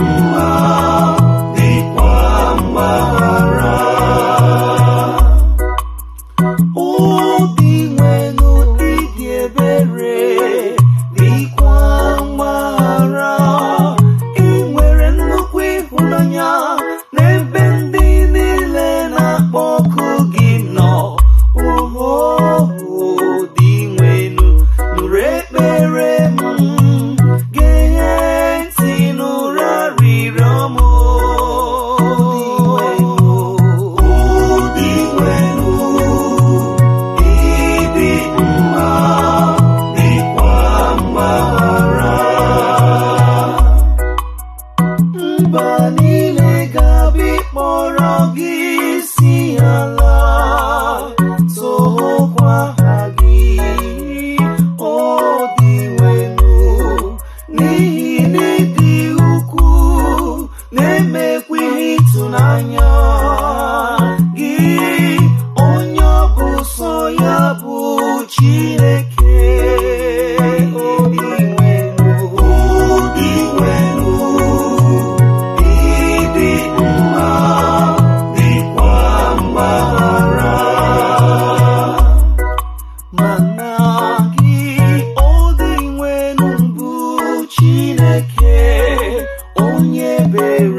mma, dịkwa mgbaghara. Obi nwenu ịdị ebere, dịkwa mgbaghara. Ị nwere nnukwu ịhụnanya n'ebe ndị niile na-akpọku gị nọ. Oho, dị nwenu, nụrụ ekpere m, gee ntị nụrụ arịrịọ m. Dị nwenu, ịdị mma, dịkwa mgbaghara. Mba niile ga-abịa ịkpọrọ gị isi ala, tookwa aha gị, o dị nwenu, n'ihi na ịdị ukwuu na-emekwa ihe ịtụnanya gị, onye ọ bụ sọ ya bụ Chineke. O dị nwenu, o dị nwenu, ịdị mma, dịkwa mgbaghara. Mana gị, ọ dị nwenu, bụ Chineke onye ebere.